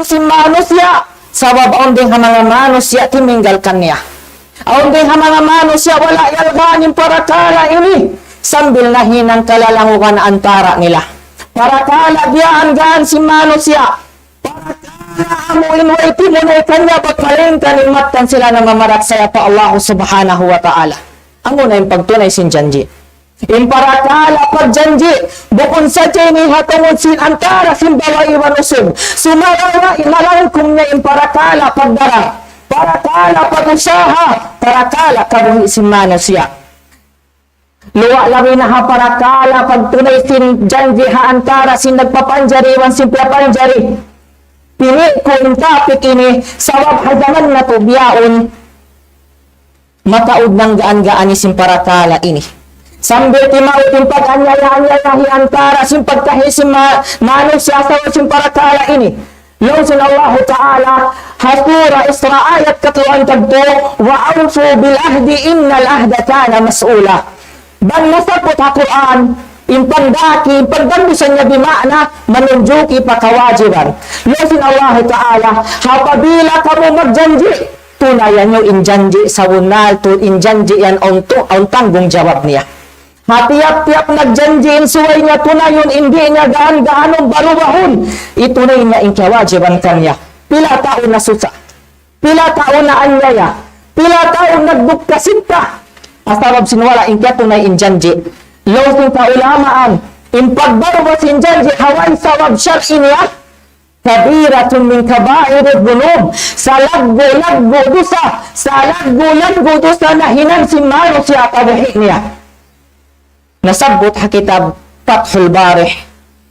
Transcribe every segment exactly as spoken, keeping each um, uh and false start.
sin manusiya', sabab awn dayn ha manga manusiya' timinggal kaniya. Awn dayn ha manga manusiya' wala' yalgaan in parakala' ini, sambil nahinang kalalangugan antara' nila. Parakala' biyaan gaan sin manusiya', parakala' amu in way timunay kaniya, bat malayngkan in mattan sila namamaratsaya pa Allah Subhanahu wa Ta'ala. Amuna in pagtunay sin janji'. In parakala' pagjanji', bukun sadja ini ha tungud sin antara' sin babai iban usug. Sumagawa' in nalangkum niya in parakala' pagdarang, parakala' pag-usaha, parakala' kabuhi' sin manusiya'. Luwa' labi na ha parakala' pagtunay sin janji' ha antara' sin nagpapanjari iban sin piyapanjari. Pini' ku in topic ini, sabab ha jaman natu' bihaun, mataud nanggaan-gaan sin parakala' ini. Sambil timaud in pag-anyaya-anyaya hi antara' sin pagkahi sin ma-, manusiya' sabab sin parakala' ini. Laung sin Allahu Ta'ala, ha Surah Isra ayat katluan tagtu, وَأَوْفُوا بِالْعَهْدِ إِنَّ الْعَهْدَ كَانَ مَسْئُولًا. Bang nasabbut ha Qur'an, in pagdaki, in pagdambusan niya bima'na, manunjuki pa kawajiban. Laung sin Allahu Ta'ala, apabila kamu magjanji', tunaya niyu in janji' sabunnal tuud in janji' yan awn tu-, awn tanggungjawab niya. Ha tiyap-tiyap nagjanji' in subay niya tunayun, di' niya gaan-gaanun barubahun, itunay niya in kiyawajiban kaniya. Pila tau nasusa, pila tau naanyaya, pila tau nagdukka sinta, sabab sin wala' in kiyatunay in janji'. Laung sin kaulamaan, in pagbaruba sin janji' ha way sabab shar'i niya, كبيرة من كبائر الذنوب. Salaggu'-laggu' dusa, salaggu'-laggu' dusa nahinang sin manusiya' kabuhi' niya. Nasabbut ha kitab Fathul Bari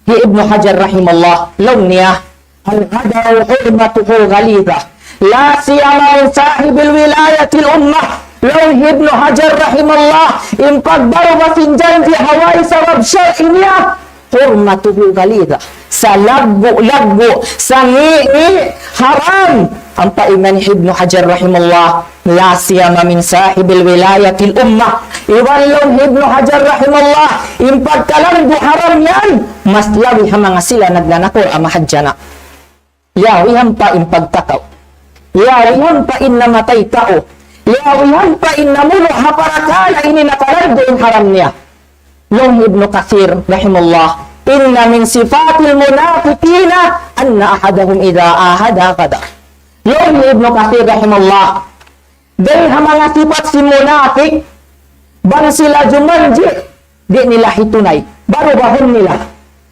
hi Ibnu Hajar rahimahullah, laung niya, الغدر حرمته غليظة، لا سيما من صاحب الولاية العظمى. Laung hi Ibnu Hajar rahimahullah, in pagbaruba sin janji' ha way sabab shar'i niya, حرمته غليظة. Salaggu'-laggu', sangi'-ngi', haram. Ampa iman hi Ibnu Hajar rahimahullah, لا سيما من صاحب الولاية العظمى. Iban laung hi Ibnu Hajar rahimahullah, in pagkalandu' haram yan, mas labi ha manga sila nagnanakura' mahadjana'. Yawihan pa in pagkatau. Yawihan pa in namatay tau. Yawihan pa in namunu' ha parakala' ini nakalandu' in haram niya. Laung Ibnu Kathir rahimahullah, إن من صفات المنافقين أن أحدهم إذا عاهد غدر. Laung Ibnu Kathir rahimahullah, dayn ha manga sipat sin munapik, bang sila jumanji', di' nila hitunay, barubahun nila.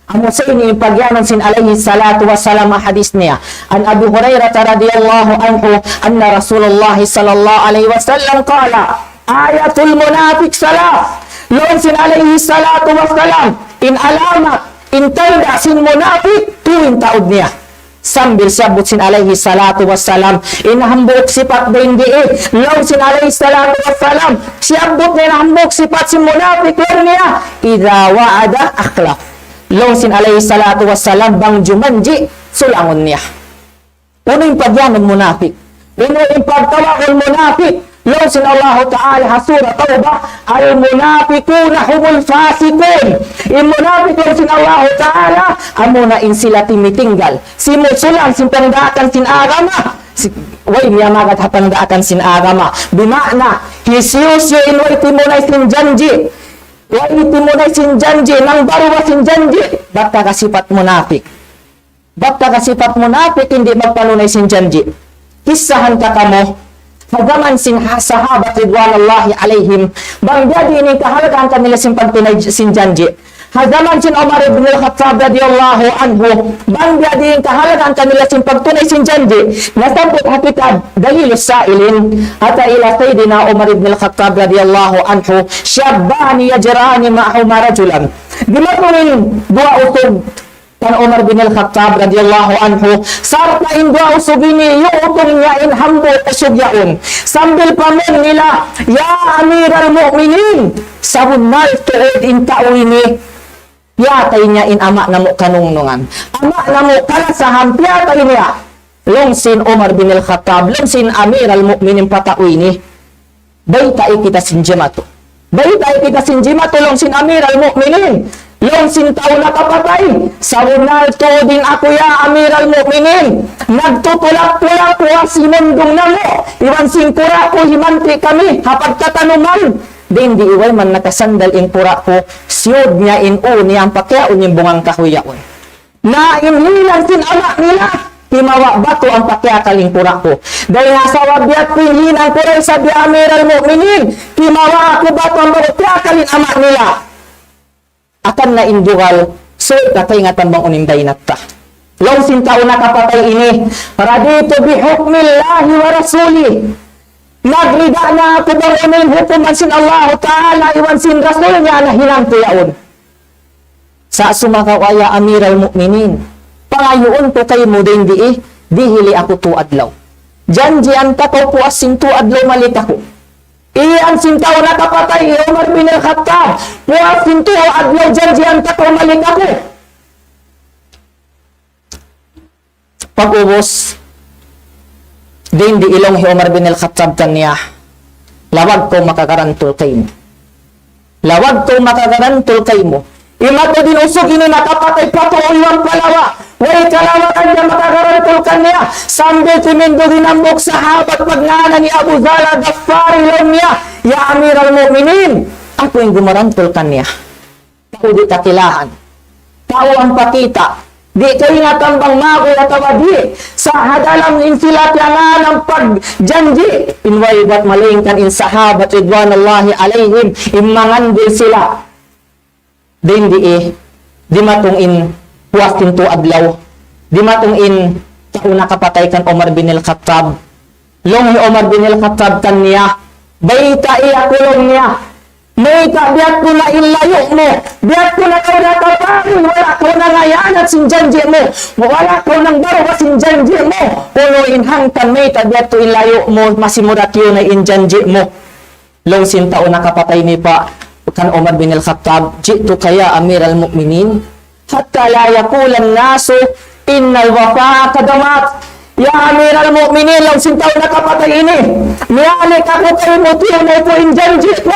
Amu sa ini in pagiyanun sin alayhi salatu wassalam ha hadith niya. عن أبي هريرة رضي الله عنه أن رسول الله صلى الله عليه وسلم قال: آية المنافق ثلاث. Laung sin alayhi salatu wassalam, in alamat, in tanda' sin munapik, tū in taud niya. Sambil siyabbut sin alayhi salatu wassalam in hambuuk sipat dayn di. Laung sin alayhi salatu wassalam, siyabbut niya in hambuuk sipat sin munapik, laung niya, إذا وعد أخلف. Laung sin alayhi salatu wassalam, bang jumanji', sulangun niya. Unu in pagiyanun munapik? Unu in pagtawagun munapik? Laung sin Allahu Ta'ala ha Surah Tawbah, المنافقون هم الفاسقون. In munapik, laung sin Allahu Ta'ala, amuna in sila timitinggal, simusulang sin pangdaakan sin agama. Si-, way miyamagad ha pangdaakan sin agama. Bima'na, hisiyu-siyu in way timunay sin janji', way timunay sin janji', nangbaruba sin janji', bat taga sipat munapik. Bat taga sipat munapik in di' magpanunay sin janji'. Kissahan ta kamu, ha jaman sin ha-, sahabat ridwanullahi alayhim, bang biyadiin in kahalgaan kanila sin pagtunay j-, sin janji'. Ha jaman sin Umar ibn al-Khattab radiyallahu anhu, bang biyadiin in kahalgaan kanila sin pagtunay sin janji'. Nasabbut ha kitab Dalilus Sa'ilin, أتى إلى سيدنا عمر بن الخطاب رضي الله عنه شابان يجران معهما رجلا. Dimatung in duwa usug kan Umar bin al-Khattab radiyallahu anhu, sarta' in duwa usug ini, iyuutung niya in hambuuk usug yaun. Sambil pamung nila, "Ya Amiral Mu'minin, sabunnal tuud in tau ini, piyatay niya in ama' namu' kanungnungan. Ama' namu' kalasahan, piyatay niya." Laung sin Umar bin al-Khattab, laung sin Amiral Mu'minin pa tau ini, "Baytai kita sin jimatu. Baytai kita sin jimatu," laung sin Amiral Mu'minin. Laung sin tau nakapatay, sabunnal tuud in aku ya Amiral Mu'minin, nagtutulak-tulak ku ha simundung namu', iban sin kura' ku himanti' kami ha pagtatanuman. Dayn di way man nakasandal in kura' ku, siyud niya in ū niya ampa kiyaun in bungang kahuy yaun. Na in hinang sin ama' nila, timawa' batu ampa kiyakal in kura' ku. Dayn ha sabab biya' ku in hinang ku da isab ya Amiral Mu'minin, timawa' aku batu ampa kiyakal in ama' nila. Akan na in dugal, sūd na kaingatan bang unu in dayn ta. Laung sin tau nakapatay ini, رضيت بحكم الله ورسوله. Nagrida na aku bang unu in hukuman sin Allahu Ta'ala iban sin Rasul niya na hinang ku yaun. Sa' sumagawa' ya Amiral Mu'minin, pangayuun ku kaymu dayn di, dihili aku tū adlaw. Janjian ta kaw puas sin tū adlaw malik aku. Iyan sin tau nakapatay hi Umar bin Al-Khattab, puas sin tū adlaw janjian ta kaw malik aku. Pag'ubus, dayn di laung hi Umar bin Al-Khattab kaniya, lawag kaw makagarantul kaymu. Lawag kaw makagarantul kaymu. Imatu din usug ini nakapatay pa tau iban pa lawa'. Way kalawa' kaniya makagarantul kaniya. Sambil timindug in hambuuk sahabat pagngānan hi Abu Dhar Al-Ghifari laung niya, "Ya Amiral Mu'minin, aku in gumarantul kaniya." Tau di' ta kilahan. Tau ampa kita'. Di' kaingatan bang maguy atawa di'. Sa' ha dalam in sila tiyanganan pagjanji'. In way bat malaingkan in sahabat ridwanullahi alayhim. In mangandil sila. Dayn di, dimatung in puas sin tū adlaw. Dimatung in tau nakapatay kan Umar bin Al-Khattab. Laung hi Umar bin Al-Khattab kaniya, "Baytai aku," laung niya. "Mayta' biya' ku na in layu' mu? Biya' ku na kaw nakaparuy, wala' kaw nangayanat sin janji' mu. Wala' kaw nangbaruwa sin janji' mu. Unu in hangkan mayta' biya' ku in layu' mu, masi mu da tiyunay in janji' mu." Laung sin tau nakapatay ini pa kan Umar bin Al-Khattab, "جئتك يا أمير المؤمنين حتى لا يقول الناس إن الوفاء قد مات." Ya Amiral Mu'minin, laung sin tau nakapatay ini, miyalik aku kaymu tiyunay ku in janji' ku.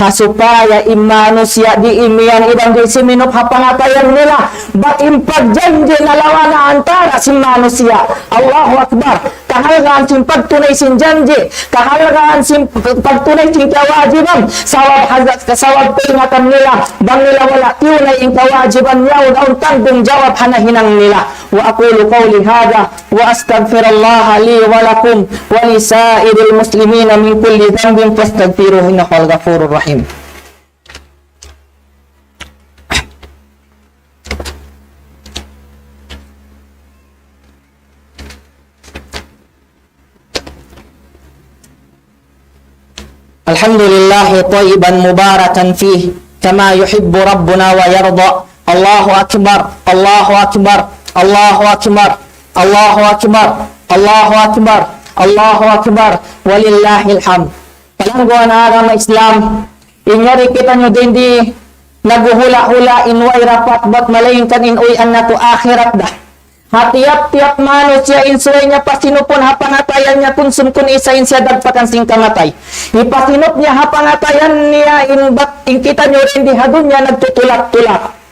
Ha supaya in manusiya' di' imiyan iban di' siminup ha pangatayan nila. Bat in pagjanji' na lawa' na antara sin manusiya'. Allahu Akbar. Kahalgaan sin pagtunay sin janji'. Kahalgaan sin pagtunay sin kawajiban. Sabab haza-, sabab kaingatan nila. Bang nila wala' tiyunay in kawajiban yaun, awn tanggungjawab ha nahinang nila. وأقول قولي هذا وأستغفر الله لي ولكم ولسائر المسلمين من كل ذنب فاستغفروه إنه هو الغفور الرحيم. الحمد لله طيبا مباركا فيه كما يحب ربنا ويرضى. الله أكبر، الله أكبر، الله أكبر، الله أكبر، الله أكبر، الله أكبر، ولله الحمد. Palangguan agama Islam, in yari kitaniyu dayn di naghuhula'-hula' in way dapat bat malaingkan in uwian natu' akhirat da. Ha tiyap-tiyap manusiya' in subay niya pasinupun ha pangatayan niya, kunsum kun isa in siya dagpakan sin kamatay. Hipasinup niya ha pangatayan niya in bat in kitaniyu dayn di ha dunya nagtutulak-tulak.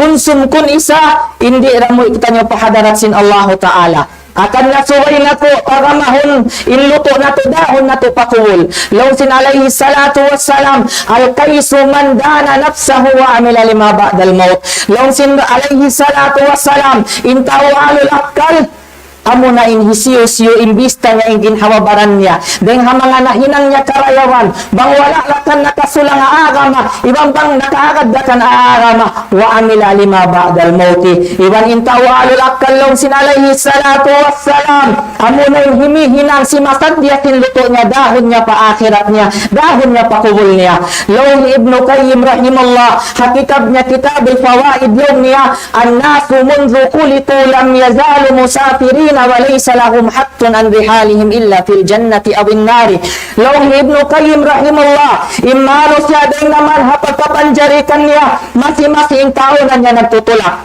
Kunsum kun isa, in di' da mu kitaniyu pa hadarat sin Allahu Ta'ala. Akan na subay natu' pagamahun, in lutu' natu' dahun natu' pa kubul. Laung sin alayhi salatu wassalam, الكيس من دان نفسه وعمل لما بعد الموت. Laung sin alayhi salatu wassalam, in tau ahlul akkal, amuna in hisiyu-siyu in bista niya in ginhawa-baran niya. Dayng ha manga nahinang niya karayawan, bang wala' da kan nakasulang ha agama, iban bang nakaagad da kan agama, وعمل لما بعد الموت. Iban in tau ahlul akkal laung sin alayhi salatu wassalam, amuna in himihinang simasaddiya sin lutu' niya, dahun niya pa akhirat niya, dahun niya pa kubul niya. Laung Ibnu Qayyim rahimahullah, ha kitab niya Kitabul Fawaid laung niya, الناس منذ خلقوا لم يزالوا مسافرين وليس لهم حد عن رحالهم إلا في الجنة أو النار. Laung Ibnu Qayyim rahimahullah, in manusiya' dayng naman ha pagkapanjari kaniya, masi-masi in tau na niya nagtutulak.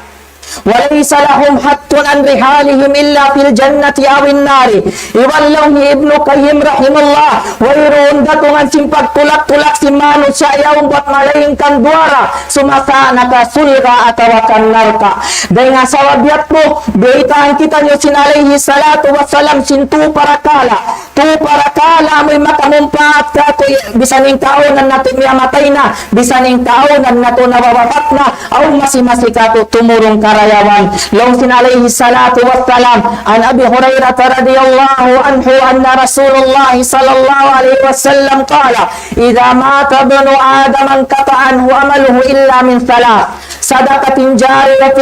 وليس لهم حد عن رحالهم إلا في الجنة أو النار. Iban laung hi Ibnu Qayyim rahimahullah, wayruun datungan sin pagtulak-tulak sin manusiya' yaun bat malaingkan duwa ra, sumasa' na ka surga' atawa ka narka'. Dayn ha sabab yadtu, baytaan kitaniyu sin alayhi salatu wassalam sin tū parakala'. Tū parakala' amuin makamumpaat kātu', bisan in kaawnan natu' miyatay na, bisan in kaawnan natu' nawawapat na, awn masi-masi kātu' tumurun karayawan. Laung sin alayhi salatu wassalam, عن أبي هريرة رضي الله عنه أن رسول الله صلى الله عليه وسلم قال: إذا مات ابن آدم انقطع عنه عمله إلا من ثلاث: صدقة جارية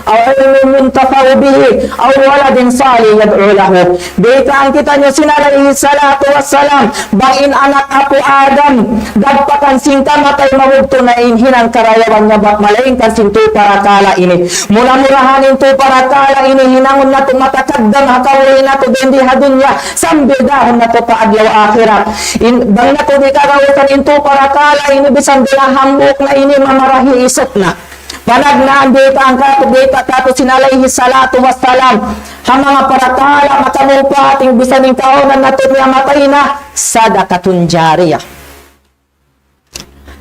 أو علم ينتفع به أو ولد صالح يدعو له. Baytaan kitaniyu sin alayhi salatu wassalam, bang in anak apu' Adam, dagpakan sin kamatay, mabugtu' na in hinang karayawan niya bat malaingkan sin tū parakala' ini. Mura-murahan in tū parakala' ini hinangun natu' matakaddam ha kabuhi' natu' dayn di ha dunya, sambil dahun natu' pa adlaw akhirat. In, bang natu' di' kagausan in tū parakala' ini, bisan di' hambuuk na ini mamarahi isut na. Panagnaan baytaan kātu', bayta' kātu' sin alayhi salatu wassalam, ha manga parakala' makamumpaat in bisan in kaawnan natu' miyatay na, sadaqatun jariyah.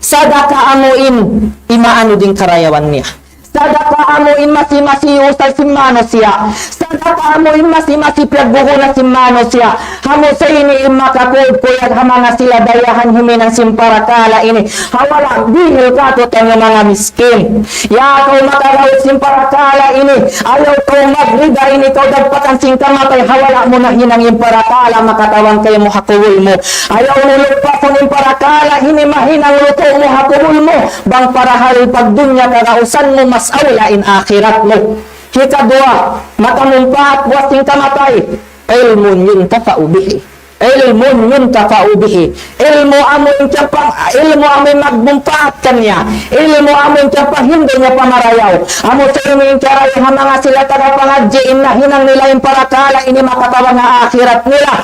Sadaka amuin imaanu din karayawan niya. Sadaka amuin masi-masi usal sin manusiya'. Sadaka amuin masi-masi piyagguguna sin manusiya'. Amu sa ini in makakuy-kuyag ha manga sila dayahan himinang sin parakala' ini. Ha wala' dihil kātu'niyu manga miskin. Ya kaw makagaus sin parakala' ini, ayaw kaw magrida ini kaw dagpakan sin kamatay ha wala' mu nahinang in parakala' makatabang kaymu ha kubul mu. Ayaw mu lupasun in parakala' ini mahinang lutu' mu ha kubul mu. Bang parahal pagdunya kagausan mu, mas awla in akhirat mu. Hikaduwa, makamumpaat buat sin kamatay. علم ينتفع به. علم ينتفع به. Ilmu' amu in tiyampang, ilmu' amu in magmumpaat kaniya. Ilmu' amu in tiyampang hindu' niya pamarayaw. Amu sa ini in karayaw ha manga sila taga pangadji' in nahinang nila in parakala' ini makatabang ha akhirat nila.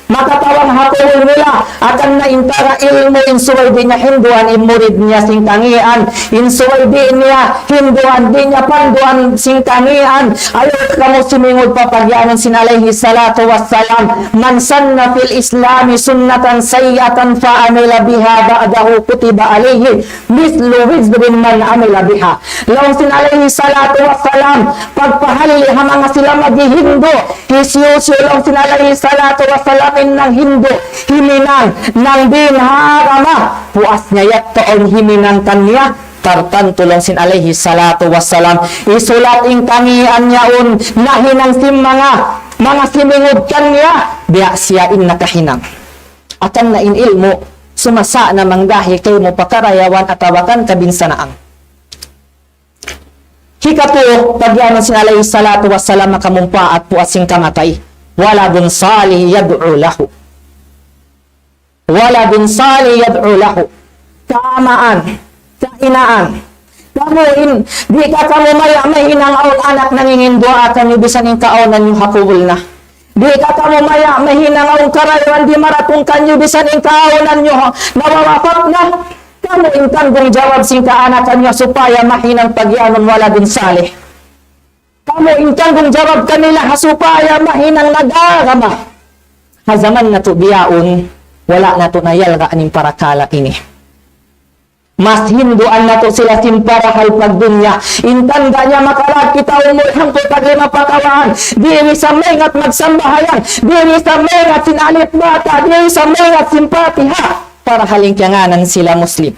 Makatabang ha kubul nila. Hangkan na in taga ilmu' in subay di' niya hinduan in murid niya sin kangīan. In subay di' niya hinduan, di' niya panduan sin kangīan. Ayaw kamu sumingud pa pagiyanun sin alayhi salatu wassalam, من سن في الإسلام سنة سيئة فعمل بها بعده كتب عليه مثل وزر من عمل بها. Laung sin alayhi salatu wassalam, pagpahalli' ha manga sila maghihindu', hisiyu-siyu laung sin alayhi salatu wassalam in nanghindu', himinang, nangdin ha agama, puas niya yadtu awn himinang kaniya, tartantu laung sin alayhi salatu wassalam, hisulat in kangīan niya yaun, nahinang sin manga, manga simingud kaniya, biya' siya in nakahinang. Hangkan na in ilmu', sumasa' na manggahi kaymu pa karayawan atawa kan kabinsanaan. Hikatu, pagiyanun sin alayhi salatu wassalam makamumpaat puas sin kamatay. ولد صالح يدعو له. ولد صالح يدعو له. Kaamaan, kainaan. Kamu in, di' ka kamu maya mahinang awn anak nanginginduwaa kaniyu bisan in kaawnan niyu ha kubul na. Di' ka kamu maya mahinang awn karayawan dimaratung kaniyu bisan in kaawnan niyu nawawapat na. Kamu in tanggungjawab sin kaanakan niyu supaya mahinang pagiyanun ولد صالح. Kamu in tanggungjawab kanila ha supaya mahinang nag-agama. Ha jaman natu' bihaun, wala' natu' nayalga' in parakala' ini. Mas hinduan natu' sila sin parahal pagdunya. In tanda' niya makalag kita umul hangpu' tag lima pa kawhaan. Di' isab maingat magsambahayang. Di' isab maingat sin alif ba ta. Di' isab maingat sin Fatiha. Parahal in kiyangānan sila Muslim.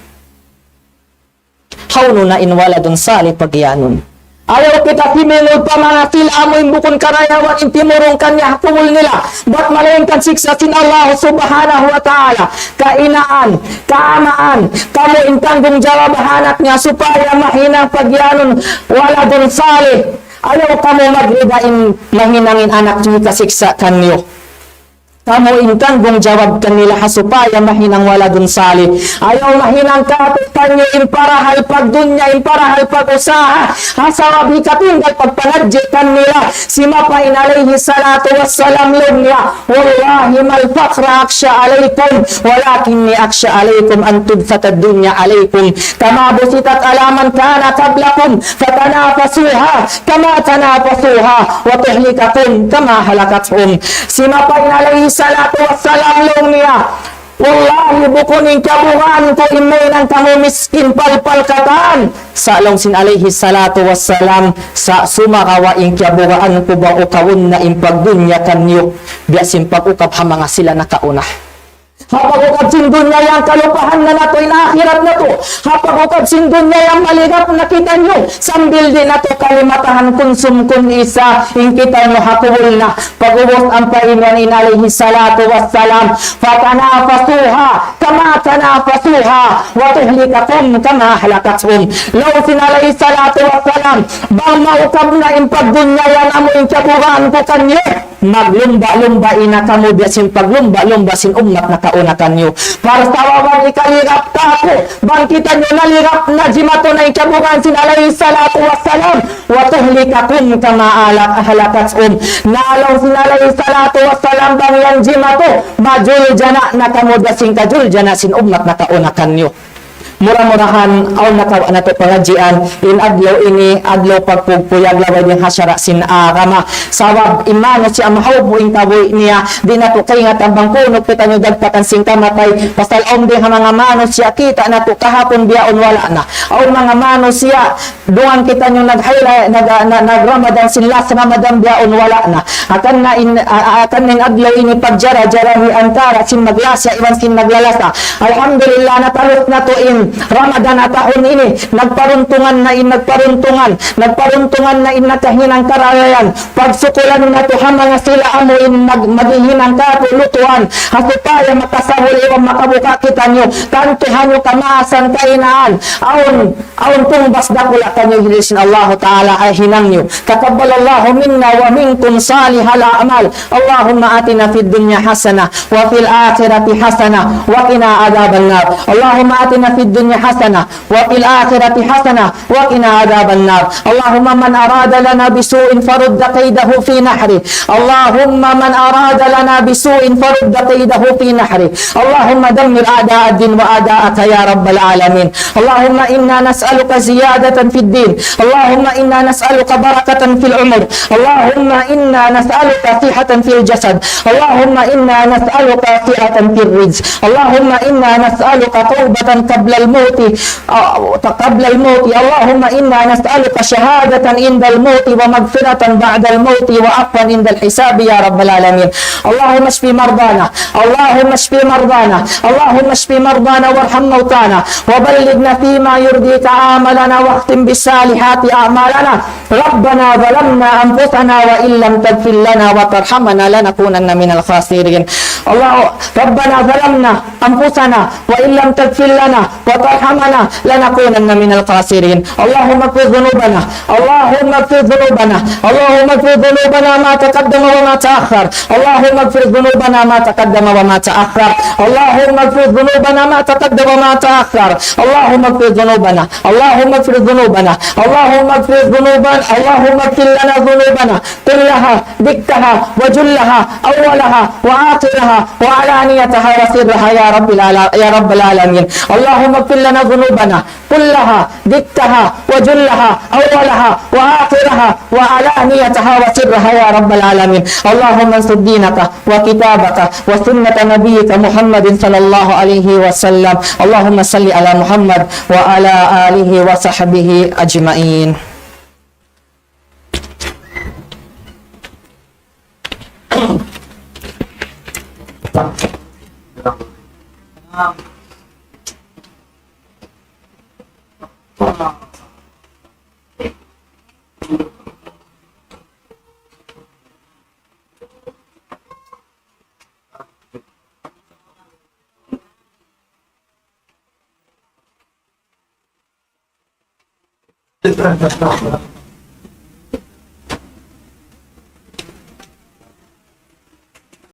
Hawnu na in ولد صالح pagiyanun. Ayaw kita simingud pa manga sila amu in bukun karayawan in timurun kaniya ha kubul nila. Bat malaingkan siksa' sin Allah Subhanahu wa Ta'ala. Kainaan, kaamaan, kamu in tanggungjawab ha anak niya supaya mahinang pagiyanun ولد صالح. Ayaw kamu magrida in mahinang in anak niyu kasiksa' kaniyu. kamu in tanggungjawab kanila ha supaya mahinang waladun salih. Ayaw mahinang kātu' kaniyu in parahal pagdunya, in parahal pag-usaha. Ha sabab hikatinggal pagpangadji' kanila. Simapa in alayhi salatu wassalam laung niya, والله ما الفقر أخشى عليكم ولكني أخشى عليكم أن تبسط الدنيا عليكم كما بسطت على من كان قبلكم فتنافسوها كما تنافسوها وتهلككم كما أهلكتهم. Simapa in alayhi salatu wassalam laung niya, wallahi, bukun in kiyabugaan ku in mahinang kamu miskin palpal katan. Sa' laung sin alayhi salatu wassalam, sa' sumagawa' in kiyabugaan ku bang ukabun na in pagdunya kaniyu, biya' sin pag-ukab ha manga sila nakauna. Ha pag-ukab sin dunya yan, kalupahan na natu' in akhirat natu'. Ha pag-ukab sin dunya yan, maligap na kitaniyu. Sambil di' natu' kalimatahan kunsum kun isa in kitaniyu ha kubul na. Pag'ubus ampa in yan in alayhi salatu wassalam, فتنافسوها كما تنافسوها وتهلككم كما أهلكتهم. Laung sin alayhi salatu wassalam, bang maukab na in pagdunya yan amu in kiyabugaan ku kaniyu, maglumba'-lumba' na kamu biya' sin paglumba'-lumba' sin ummat nakauna kaniyu. Parsababan hikaligap kāku', bang kitaniyu naligap na jimatu na in kiyabugaan sin alayhi salatu wassalam, وتهلككم كما أهلكتهم. Na laung sin alayhi salatu wassalam bang yan jimatu, majuljana' na kamu da sin kajuljana' sin ummat nakauna kaniyu. Mura-murahan, awn nakawa' natu' pangadjian, in adlaw ini, adlaw pagpugpuyag laway dayn ha sara' sin agama. Sabab, in manusiya' mahawpu in kabuhi' niya, di' natu' kaingatan bang kunu' kitaniyu dagpakan sin kamatay, pasal awn dayn ha manga manusiya' kita' natu' kahapun bihaun wala' na. Awn manga manusiya', dungan kitaniyu nag-, nag-, nag-Ramadan sin last Ramadan bihaun wala' na. Hangkan na in, a-, a-, hangkan na in adlaw ini pagjara-jarahi antara sin maglasa iban sin maglalasa. Alhamdulillah, natalus natu' in Ramadan ha tahun ini. Nagparuntungan na in nagparuntungan. Nagparuntungan na in nakahinang karayawan. Pagsukulan natu' ha manga sila amu in mag-, maghihinang kātu' lutuan. Ha supaya makasahul iban makabuka kitaniyu. Tantu ha niyu kamaasan kahinaan. Awn Awn tungbas dakula' kaniyu ha hiri sin Allahu Ta'ala ha hinang niyu. تقبل الله منا ومنكم صالح الأعمال. اللهم آتنا في الدنيا حسنة وفي الآخرة حسنة وقنا عذاب النار. اللهم آتنا في الدنيا حسنة وفي الآخرة حسنة وقنا عذاب النار. اللهم من أراد لنا بسوء فرد كيده في نحره. اللهم من أراد لنا بسوء فرد كيده في نحره. اللهم دمر أعداء الدين وأعداءك يا رب العالمين. اللهم إنا نسألك زيادة في الدين. اللهم إنا نسألك بركة في العمر. اللهم إنا نسألك صحة في الجسد. اللهم إنا نسألك سعة في الرزق. اللهم إنا نسألك توبة قبل الموت، آه، قبل الموت. اللهم إنا نسألك شهادة عند الموت ومغفرة بعد الموت وعفوا عند الحساب يا رب العالمين. اللهم اشف مرضانا. اللهم اشف مرضانا، اللهم اشف مرضانا وارحم موتانا، وبلغنا فيما يرضيك آملنا، واختم بالصالحات أعمالنا. ربنا ظلمنا أنفسنا وإن لم تغفر لنا وترحمنا لنكونن من الخاسرين. الله، ربنا ظلمنا أنفسنا وإن لم تغفر لنا وترحمنا لنكونن من الخاسرين. اللهم اغفر ذنوبنا، اللهم اغفر ذنوبنا، اللهم اغفر ذنوبنا ما تقدم وما تأخر، اللهم اغفر ذنوبنا ما تقدم وما تأخر، اللهم اغفر ذنوبنا ما تقدم وما تأخر، اللهم اغفر ذنوبنا، اللهم اغفر ذنوبنا، اللهم اغفر ذنوبنا، اللهم اغفر لنا ذنوبنا كلها دقها وجلها أولها وآخرها وعلانيتها وسرها يا رب العلا-، يا رب العالمين. اللهم اغفر لنا ذنوبنا كلها دقها وجلها أولها وآخرها وعلانيتها وسرها يا رب العالمين. اللهم انصر دينك وكتابك وسنة نبيك محمد صلى الله عليه وسلم. اللهم صل على محمد وعلى آله وصحبه أجمعين.